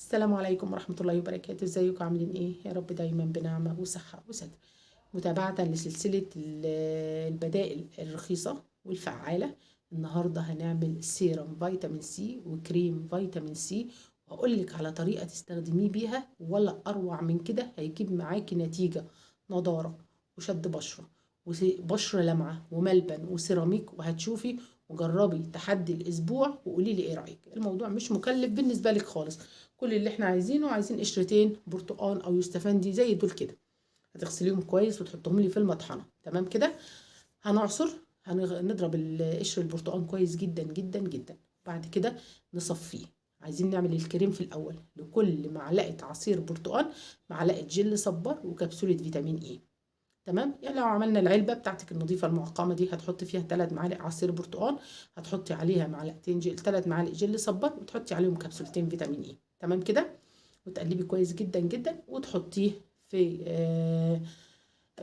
السلام عليكم ورحمة الله وبركاته. ازيكم عاملين ايه؟ يا رب دايما بنعمة وصحة وستر. متابعة لسلسلة البدائل الرخيصة والفعالة، النهاردة هنعمل سيرم فيتامين سي وكريم فيتامين سي، وهقول لك على طريقة تستخدميه بيها ولا أروع من كده، هيجيب معاكي نتيجة نضارة وشد بشرة وبشرة لمعة وملبن وسيراميك، وهتشوفي. وجربي تحدي الاسبوع وقولي لي ايه رايك. الموضوع مش مكلف بالنسبة لك خالص، كل اللي احنا عايزينه عايزين قشرتين برتقان او يوستفندي زي دول كده، هتغسليهم كويس وتحطهم لي في المطحنه. تمام كده؟ هنعصر، هنضرب القشر البرتقان كويس جدا جدا جدا، بعد كده نصفيه. عايزين نعمل الكريم في الاول، لكل معلقه عصير برتقان معلقه جل صبار وكبسوله فيتامين اي. تمام؟ يعني لو عملنا العلبة بتاعتك النظيفة المعقمه دي، هتحطي فيها 3 معالق عصير برتقان، هتحطي عليها معلقتين جل، 3 معالق جل صبار، وتحطي عليهم كبسولتين فيتامين اي. تمام كده؟ وتقلبي كويس جدا جدا، وتحطيه في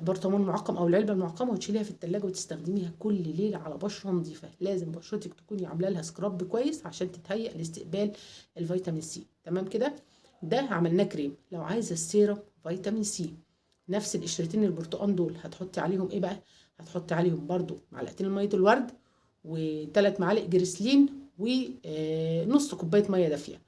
برطمان معقم او العلبة المعقمه، وتشيليها في التلاجة وتستخدميها كل ليلة على بشره نظيفة. لازم بشرتك تكوني عامله لها scrub كويس عشان تتهيأ لاستقبال الفيتامين سي. تمام كده؟ ده عملناه كريم. لو عايزه السيرم فيتامين سي، نفس القشرتين البرتقان دول هتحطي عليهم ايه بقى؟ هتحطي عليهم برضو معلقتين مية الورد وثلاث معالق جريسلين ونص كوباية مية دافيه.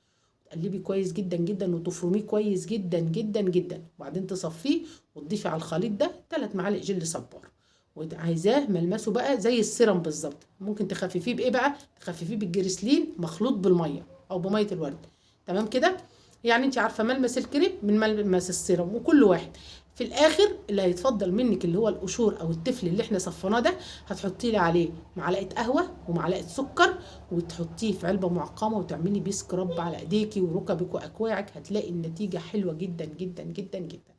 تقلبي كويس جدا جدا وتفرميه كويس جدا جدا جدا، وبعدين تصفية وتضيفي على الخليط ده 3 معالق جل صبار. وعايزاه ملمسه بقى زي السيرم بالظبط. ممكن تخففيه بايه بقى؟ تخففيه بالجريسلين مخلوط بالمية او بميه الورد. تمام كده؟ يعني انت عارفه ملمس الكريم من ملمس السيرم، وكل واحد في الاخر اللي هيتفضل منك اللي هو القشور او التفل اللي احنا صفيناه ده، هتحطي لي عليه معلقه قهوة ومعلقة سكر، وتحطيه في علبة معقمه وتعملي بيه scrub على ايديكي وركبك واكواعك. هتلاقي النتيجة حلوة جدا جدا جدا جدا.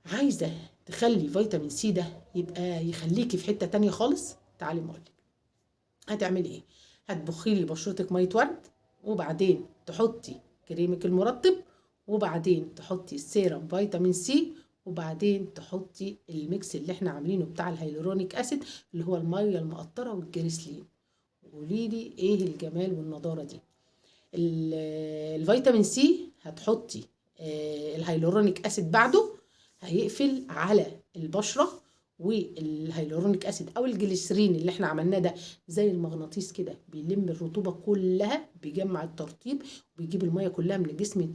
عايزه تخلي فيتامين سي ده يبقى يخليكي في حتة تانية خالص؟ تعالي ما اقولك هتعملي ايه. هتبخي لي بشرتك مية ورد، وبعدين تحطي كريمك المرطب، وبعدين تحطي السيرم فيتامين سي، وبعدين تحطي ال mix اللي احنا عاملينه بتاع ال hyaluronic acid اللي هو المية المقطره والجريسلين. قوليلي ايه الجمال والنضاره دي. الفيتامين سي هتحطي ال hyaluronic acid بعده، هيقفل على البشرة. وال hyaluronic acid او الجليسرين اللي احنا عملناه ده زي المغناطيس كده، بيلم الرطوبة كلها، بيجمع الترطيب، وبيجيب المية كلها من الجسم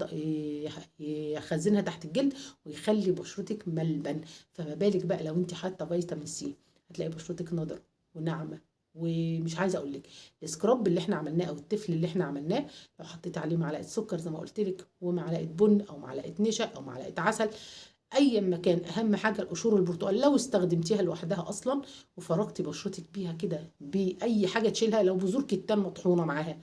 يخزنها تحت الجلد، ويخلي بشرتك ملبن. فما بالك بقى لو انت حاطه فيتامين سي، هتلاقي بشرتك نضرة وناعمه. ومش عايزه اقول لك ال scrub اللي احنا عملناه او التفل اللي احنا عملناه، لو حطيت عليه معلقه سكر زي ما قلت لك، ومعلقة بن او معلقه نشا او معلقه عسل، ايا ما كان، اهم حاجة القشور البرتقال لو استخدمتيها لوحدها اصلا وفركتي بشرتك بيها كده باي حاجة تشيلها، لو بذور كتان مطحونه معاها،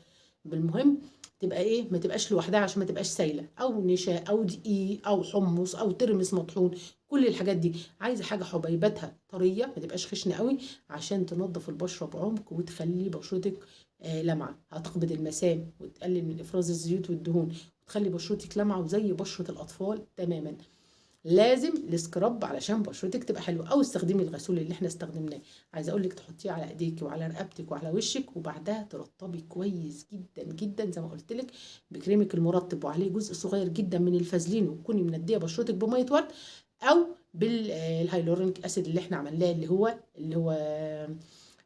بالمهم تبقى ايه، ما تبقاش لوحدها عشان ما تبقاش سايله، او نشا او دقيق او حمص او ترمس مطحون، كل الحاجات دي عايزه حاجة حبيباتها طرية ما تبقاش خشنه قوي عشان تنظف البشرة بعمق وتخلي بشرتك لمعة. هتقبض المسام وتقلل من افراز الزيوت والدهون وتخلي بشرتك لمعة وزي بشره الاطفال تماما. لازم ال scrub علشان بشرتك تبقى حلوة، او استخدمي الغسول اللي احنا استخدمناه. عايزه اقول لك تحطيه على ايديكي وعلى رقبتك وعلى وشك، وبعدها ترطبي كويس جدا جدا زي ما قلت لك بكريمك المرطب، وعليه جزء صغير جدا من الفازلين، وتكوني منديه بشرتك بميه ورد او بال hyaluronic acid اللي احنا عملناه، اللي هو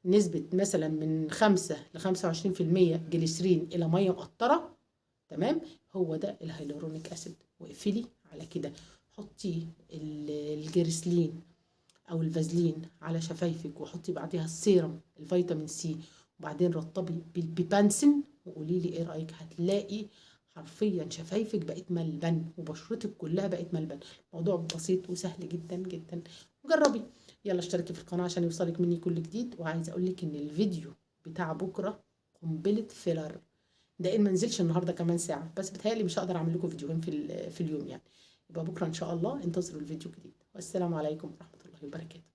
نسبه مثلا من 5 ل 25% جليسرين الى مية مقطره. تمام؟ هو ده ال hyaluronic acid. واقفلي على كده، حطي الجريسلين او الفازلين على شفايفك، وحطي بعديها السيرم الفيتامين سي، وبعدين رطبي بالبيبانسين، وقولي لي ايه رايك. هتلاقي حرفيا شفايفك بقت ملبن وبشرتك كلها بقت ملبن. موضوع بسيط وسهل جدا جدا، جربي. يلا اشتركي في القناة عشان يوصلك مني كل جديد. وعايزه اقولك ان الفيديو بتاع بكره قنبلة filler ده، ان ما نزلش النهارده كمان ساعة بس، بتهيألي مش هقدر اعمل لكم فيديوهين في اليوم يعني، يبقى بكره ان شاء الله انتظروا الفيديو الجديد. والسلام عليكم ورحمة الله وبركاته.